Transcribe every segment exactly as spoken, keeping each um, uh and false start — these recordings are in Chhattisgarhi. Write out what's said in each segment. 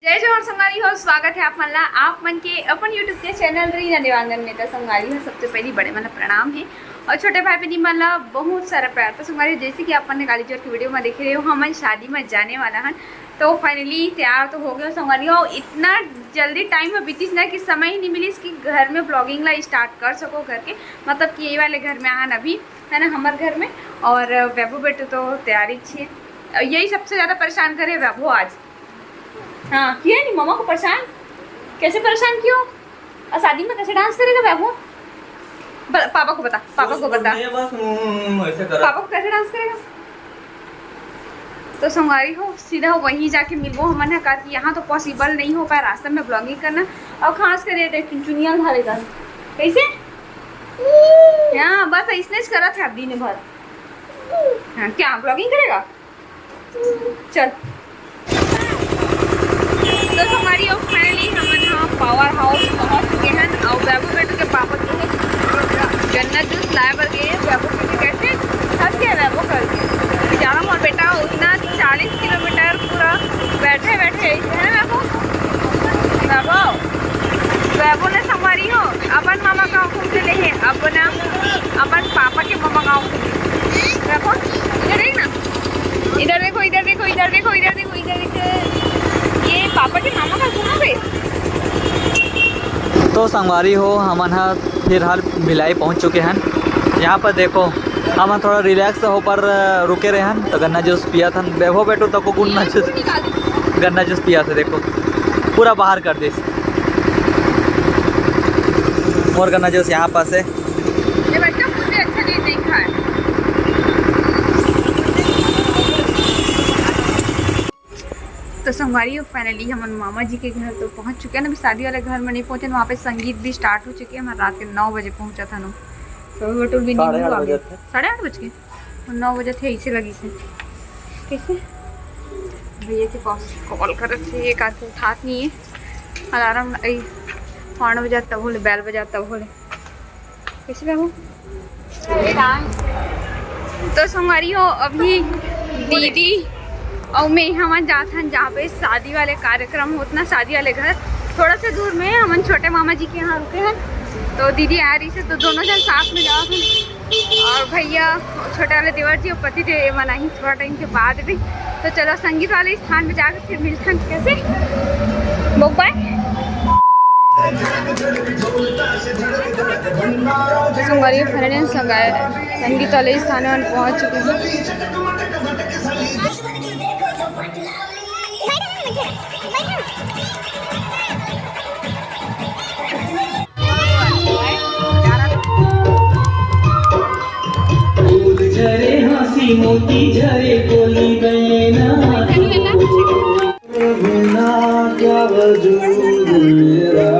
जय जोहार संगवारी हो, स्वागत है आप मन ला, आप मन के अपन YouTube के चैनल रीना देवांगन में। त संगवारी हो, सबसे पहली बड़े मन ला प्रणाम हे और छोटे भाई बहनी मन ला बहुत सारा प्यार। त संगवारी हो, जैसे कि आप मन ने काली जोर के वीडियो में देखे रहे हो, हमन शादी में जाने वाला हन। तो फाइनली तैयार तो हो गए संगवारी हो। इतना जल्दी टाइम में बीतीस ना कि समय ही नहीं मिलिस कि घर में ब्लॉगिंग ला स्टार्ट कर सको करके, मतलब कि ये वाले घर में आन अभी, है ना, हमर घर में। और वैभव बेटू तो तैयारी छे, यही सबसे ज्यादा परेशान करे वैभव आज। हाँ, किया नहीं मम्मा को परेशान, कैसे परेशान कियो? और शादी में कैसे डांस करेगा वैभव? ब-, पापा को बता, पापा को बता। मैं बस, हम्म, ऐसे करा। पापा को कैसे डांस करेगा? तो संगवारी हो, सीधा वहीं जाके मिलबो हमन ह, काबर कि यहाँ तो पॉसिबल नहीं हो पाए रास्ता में ब्लॉगिंग करना। और खास कर ये देख चुनचुनिया धारे का कैसे, हाँ, बस इसने च करत है अब दिन भर। हाँ, क्या ब्लॉगिंग करेगा? चल। तो संगवारी हो, फाइनली हमन ह पावर हाउस पहुंच चुके हैं। और वैभव बेटू के पापा जो है गन्ना जूस लाए बर गए हैं। वैभव बेटू कैसे थक गए वैभव करके। बेचारा मोर बेटा उतना चालीस किलोमीटर पूरा बैठे बैठे ऐसे है वैभव। वैभव, वैभव ने संगवारी हो अपन मामा गाँव घूमने ले है, अपना अपन पापा के मामा गाँव घूमने। वैभव, इधर देख ना, इधर देखो, इधर देखो, इधर देखो, इधर देखो, इधर देखो। ये पापा के मामा का सुनो बे। तो संगवारी हो, हमन ह फिलहाल भिलाई पहुंच चुके हैं। यहाँ पर देखो, हमन थोड़ा रिलैक्स होकर रुके रहे हैं, तो गन्ना जूस पिया था। वैभव बेटू तको गन्ना जूस, गन्ना जूस पिया था। देखो, पूरा बाहर कर दे। और गन्ना जूस यहाँ पास है। ये बच्चा खुद भी अच्छा चीज नहीं खाए। तो संगवारी हो, फाइनली हमन मामा जी के घर तो पहुंच चुके हैं ना। अभी शादी वाले घर में नहीं पहुंचे, वहाँ पे संगीत भी स्टार्ट हो चुके हैं। हमन रात के नौ बजे पहुंचा था ना, तो अभी वो टूर भी नहीं हुआ अभी। साढ़े आठ बज के, नौ बजे थे, ऐसे लगी से। कैसे भैया के पास कॉल करत थे, ये काहे उठात नहीं है। अलार्म आई, हॉर्न बजात तब होले, बेल बजात तब होले। कैसे बाबू? तो संगवारी हो, अभी दीदी और मैं हमन जात हन जहाँ पे शादी वाले कार्यक्रम होत ना, शादी वाले घर थोड़ा सा दूर में। हमन छोटे मामा जी के यहाँ रुके हैं, तो दीदी आ रही से, तो दोनों जन साथ में जात हन। और भैया, छोटे वाले देवर जी और पति देव ये मन आही थोड़ा टाइम के बाद भी। तो चलो संगीत वाले स्थान पे जाकर फिर मिलथन। कैसे? बाय। संगवारी, फाइनली संगीत वाले स्थान में पहुंच चुके हैं। फूल झरे हाँसी मोती झरे कोली बहना। बिना क्या वजूद मेरा।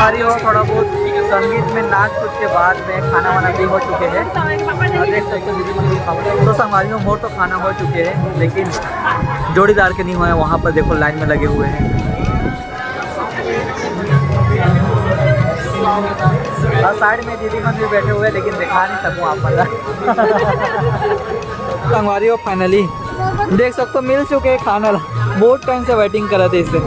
संगवारी हो, थोड़ा बहुत संगीत में नाच कूद के बाद में खाना वाना भी हो चुके हैं। और देख सकते हो दीदी मन भी खा रहे हैं। तो संगवारी हो, मोर तो खाना हो चुके हैं, लेकिन जोड़ीदार के नहीं हुए हैं। वहाँ पर देखो लाइन में लगे हुए हैं। और साइड में दीदी मन भी बैठे हुए हैं, लेकिन दिखा नहीं सकूँ आप मन ला। संगवारी हो, finally देख सकते हो, मिल चुके हैं खाना ला। बहुत टाइम से वेटिंग करा थे इसे।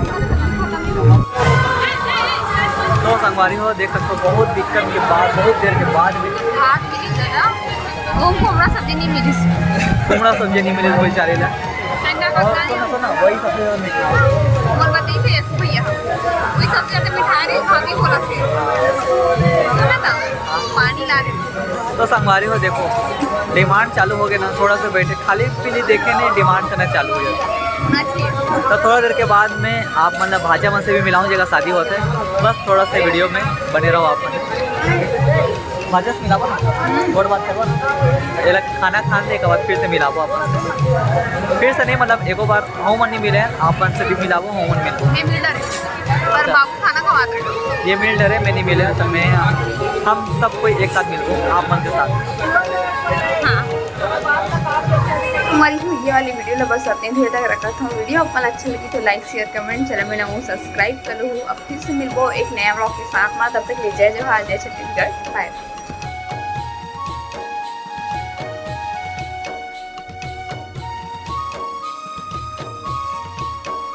तो संगवारी हो, देख सकते हो, बहुत दिक्कत के बाद, बहुत देर के बाद भी भात मिली दादा, वो कुमड़ा सब्जी नहीं मिली। कुमड़ा सब्जी नहीं मिली बेचारे ला। ठंडा का और खाना। सुनो, सुनो, वही सबसे ज्यादा मीठा। मोर बतई से यस भैया, वही सबसे ज्यादा मिठाई रे, भाभी बोला थे। सुना था, पानी ला रहे। तो संगवारी हो, देखो, डिमांड चालू हो गए ना, थोड़ा सा बैठे, खाली पीली देखे नहीं, डिमांड करना चालू हो जाता। अच्छी है। तो थोड़ा देर के बाद में आप मन ला भांचा मन से भी मिलाऊं, जगह शादी होते, बस थोड़ा सा वीडियो में बने रहो आप मन। भांचा से मिलाबो ना, गोठ बात करबो ना, एला खाना खान दे, एक बार फिर से मिलाबो आप मन से। फिर से नहीं, मतलब, एको बार हमन नहीं मिले, आप मन से भी मिलाबो, हमन मिलबो। ये मिल डरे, पर बाबू खाना खवात रहे। ये मिल डरे, मैं नहीं मिले, तो मैं, हम सब कोई एक साथ मिलबो आप मन के साथ। हाँ। हमारी ये वाली वीडियो ला बस अतने देर तक रखत हूँ। वीडियो आप मन अच्छा लगी तो लाइक, शेयर, कमेंट, चैनल में नवा हो सब्सक्राइब कर लो। अब फिर से मिलबो एक नया व्लॉग के साथ में। तब तक ले जय जोहार, जय छत्तीसगढ़, बाय।